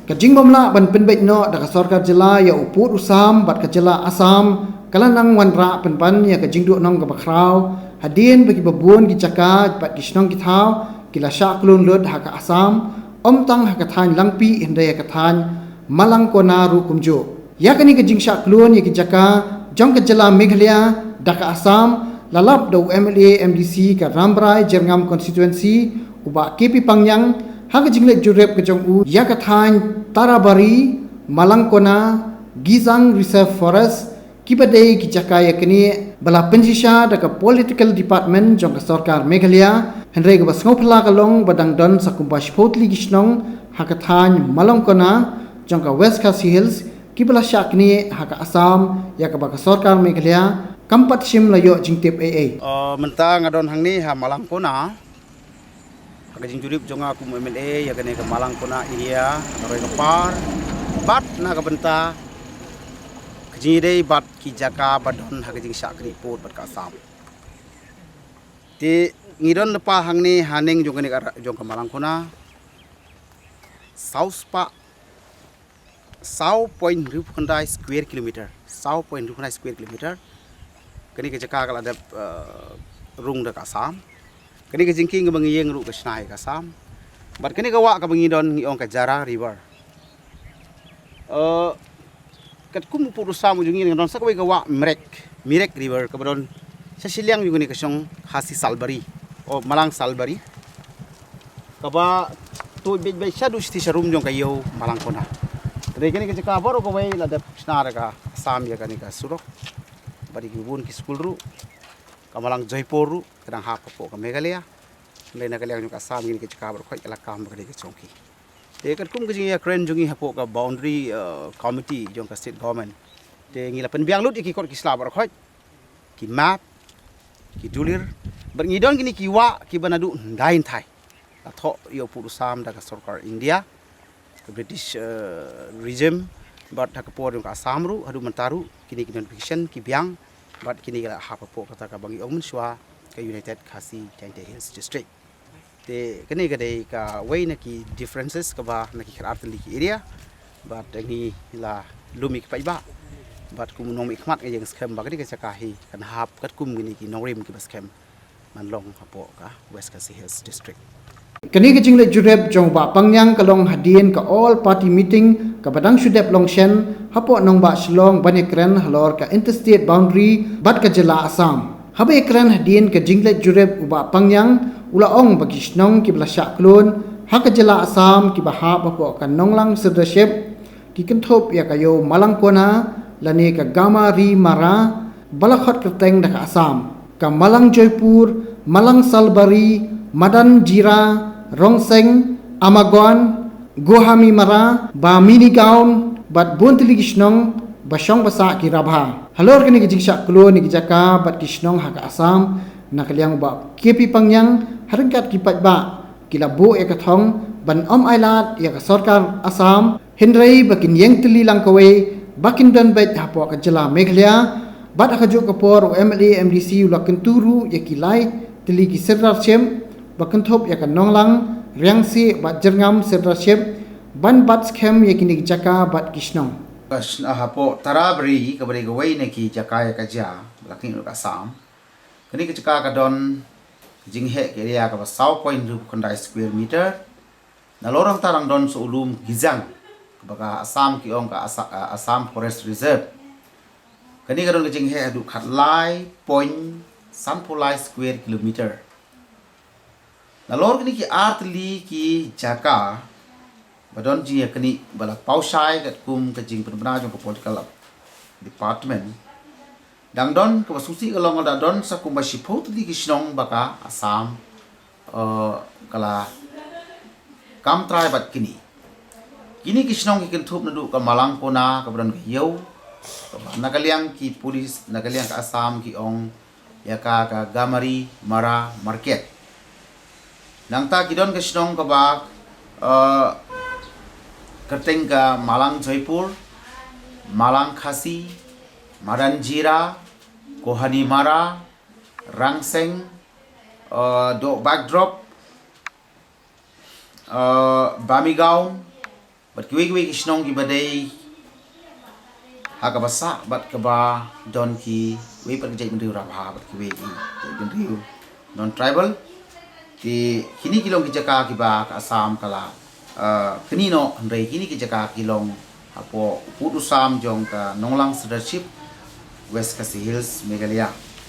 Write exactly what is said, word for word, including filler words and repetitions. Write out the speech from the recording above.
Ka jingbymlah ban pynbeit noh da ka sorkar jylla ïa u pud u sam bad ka jylla Assam ka la nang wanrah pynban ïa ka jingduhnong kaba khraw hadien ba kiba bun ki jaka bad ki shnong ki thaw ki la shah klun lut ha ka Assam, ym tang ha ka thaiñ Langpih hynrei ha ka thaiñ Malangkona ruh kumjuh. Ïa kane ka jingshah klun ïa ki jaka jong ka jylla Meghalaya da ka Assam la lap da u M L A M D C ka Rambrai Jyrngam Constituency, u Bah K P Pangniang, ha ka jingleit jurip ka jong u ïa ka thaiñ Tarabari, Malangkona, Gizang Reserve Forest, kiba dei ki jaka ïa kane ba la pynshisha da ka Political Department jong ka sorkar Meghalaya, hynrei kaba sngewphylla ka long ba dang don sa kumba shiphew tylli ki shnong ha ka thaiñ Malangkona jong ka West Khasi Hills kiba la shah knieh ha ka Assam ïa kaba ka sorkar Meghalaya kam pat shym la ïoh jingtip ei ei. Uh, mynta nga don hangne ha Malangkona, ha ka jingjurip jong nga kum M L A ïa kane ka Malangkona area, ha ka Roy ka Par, bad na ka bynta ka jingïadei bad ki jaka ba don ha ka jingshah knieh pud bad ka Assam. Te ngi don lypa hangne ha neng jong kane ka ra-, jong ka Malangkona, saw spah saw point hynriew phew khyndai square kilometer. Saw point hynriew phew khyndai square kilometer. Kane ka jaka ka la dep, eh, rung da ka Assam. Kane ka jingkieng kaba ngi ïeng ruh ka shna ïa ka Assam. Bad kane ka wah kaba ngi don ngi ong ka Jara River. Eh, katkum u pud u sam u jong ngi don sa kawei ka wah Mirek, Mirek River kaba don sha shiliang jong kane ka shnong Khasi Salbari, o Malang Salbari, kaba tuid beit beit shaduh shithi sharum jong ka ïew Malangkona. Hynrei kane ka jaka baroh kawei la dep shna da ka Assam ïa kane ka surok. Bad ïa ki bun ki skul ruh, ka Malang Joypur ruh ka dang hap hapoh ka Meghalaya. Hynrei na ka liang jong ka Assam kine ki jaka baroh khoit ka la kam bad kane ka jong ki. Te katkum ka jingïakren jong ngi hapoh ka boundary, eh, committee jong ka state government, te ngi la pynbiang lut ïa ki kot ki sla baroh khoit, ki map, ki dulir, bad ngi don kine ki wah kiba naduh hynda hynthai la thoh ïa u pud u sam da ka sorkar India, ka British, eh, regime, bad ha ka por jong ka Assam ruh haduh mynta ruh kine ki notification ki biang, bad kine ki la hap hapoh kata kaba ngi ong mynshuwa ka United Khasi Jaintia Hills District. Te kane ka dei kawei na ki differences kaba na ki khatar tylli ki area. Bad ngi la lum ïa ki paidbah, bad kum u nongmihkhmat nga ïeng skhem ba kane ka jaka hi kan hap katkum kine ki nongrim kiba skhem ban long hapoh ka West Khasi Hills District. Kane ka jingleit jurip jong u Bah Pangniang ka long hadien ka all party meeting kaba dang shu dep long shen hapoh nongbah Shillong ban ïakren halor ka interstate boundary bad ka jylla Assam. Haba ïakren hadien ka jingleit jurip u Bah Pangniang u la ong ba ki shnong kiba la shah klun ha ka jylla Assam kiba hap hapoh ka Nonglang Sirdarship ki kynthup ïa ka ïew Malangkona lane ka Gamari Mara ba la khot kyrteng da ka Assam, ka Malang Joypur, Malang Salbari, Madan Jira, Rongseng, Amagon, Gohami Mara, Bamini Gaon, bad bun tylli ki shnong ba shong ba sah ki Rabha. Halor kane ka jingshah klun ïa ki jaka bad ki shnong ha ka Assam, na ka liang u Bah K P Pangniang ha ryngkat ki paidbah ki la buh ïa ka thong ban ym ailad ïa ka sorkar Assam, hynrei ba kin ïeng tylli lang kawei ba kin don beit hapoh ka jylla Meghalaya. Bad ha kajuh ka por u M L A M D C u la kyntu ruh ïa ki lai tylli ki Sirdarship ba kynthup ïa ka Nonglang, Riangsieh bad Jyrngam Sirdarship ban bat skhem ïa kine ki jaka bad ki shnong. Ka shna hapoh Tarabari kaba dei kawei na ki jaka ïa ka jia ba la knieh lut ka Assam. Kane ka jaka ka don ka jingheh ka area kaba saw point hynriew phew khyndai square meter. Nalor nangta dang don sa u lum Gizang kaba ka Assam ki ong ka Assa-, ah, Assam Forest Reserve. Kane ka don ka jingheh haduh khatlai point sanphew lai square kilometer. Nalor kine ki ar tylli ki jaka ba don jingïaknieh ba la paw shai katkum ka jingpynbna jong ka political department, dang don kaba sngewsih ka long da don sa kumba shiphew tylli ki shnong ba ka Assam, eh, ka la kam trai bad kine. Kine ki shnong ki kynthup naduh ka Malangkona kaba don ka ïew kaba na ka liang ki police, na ka liang ka Assam ki ong ïa ka ka Gamari Mara Market. Nangta ki don ka shnong kaba, eh, kyrteng ka Malang Joypur, Malang Khasi, Madan Jira, Kohani Mara, Rangseng, eh, Doh Backdrop, eh, Bamigaon, bad kiwei kiwei ki shnong kiba dei ha kaba sah bad kaba don kiwei pat ki jaitbynriew Rabha bad kiwei ki jaitbynriew non-tribal. Ki kine ki long ki jaka kiba ka Assam ka la, uh, kani noh, hynrei kine ki jaka ki long hapoh u pud u sam jong ka Nonglang Sirdarship, West Khasi Hills, Meghalaya.